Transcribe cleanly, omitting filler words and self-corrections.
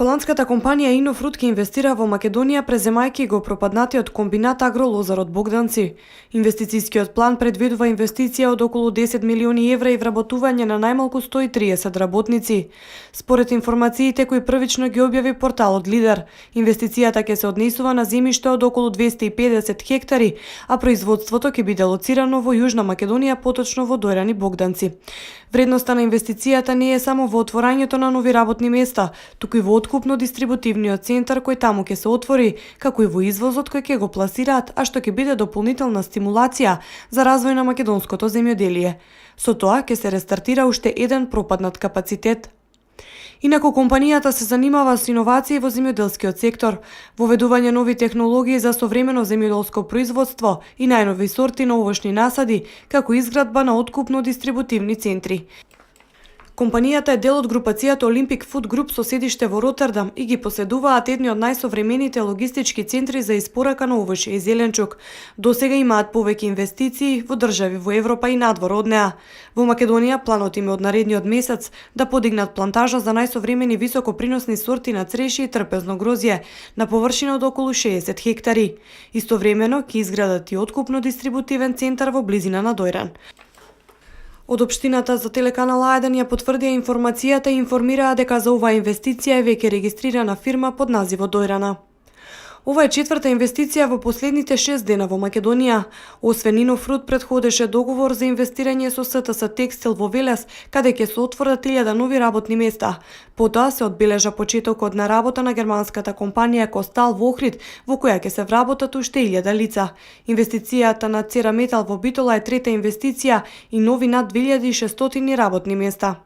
Холандската компанија Иннофрут ќе инвестира во Македонија преземајќи го пропаднатиот комбинат Агролозарот Богданци. Инвестицијскиот план предвидува инвестиција од околу 10 милиони евра и вработување на најмалку 130 работници. Според информациите кои првично ги објави порталот Лидер, инвестицијата ќе се однесува на земјиште од околу 250 хектари, а производството ќе биде лоцирано во Јужна Македонија, поточно во Дојран и Богданци. Вредноста на инвестицијата не е само во отворањето на нови работни места, туку и во откупно-дистрибутивниот центар кој таму ќе се отвори, како и во извозот кој ќе го пласираат, а што ќе биде дополнителна стимулација за развој на македонското земјоделие. Со тоа ќе се рестартира уште еден пропаднат капацитет. Инаку компанијата се занимава со иновации во земјоделскиот сектор, воведување нови технологии за современо земјоделско производство и најнови сорти на овошни насади, како изградба на откупно-дистрибутивни центри. Компанијата е дел од групацијата Olympic Food Group со седиште во Ротердам и ги поседуваат едни од најсовремените логистички центри за испорака на овошје и зеленчук. Досега имаат повеќе инвестиции во држави во Европа и надвор од неа. Во Македонија планот им е од наредниот месец да подигнат плантажа за најсовремени високоприносни сорти на цреши и трпезно грозје на површина од околу 60 хектари. Истовремено ќе изградат и откупно-дистрибутивен центар во близина на Дојран. Од општината за телеканал А1 ја потврдија информацијата и информираа дека за оваа инвестиција е веќе регистрирана фирма под називот Дојрана. Ова е четврта инвестиција во последните 6 дена во Македонија. Освен Иннофрут предходеше договор за инвестирање со СТС Текстил во Велес, каде ќе се отворат 1000 нови работни места. Потоа се одбележа почетокот на работа на германската компанија Костал во Охрид, во која ќе се вработат уште 1000 лица. Инвестицијата на Цера Метал во Битола е трета инвестиција и нови над 2600 работни места.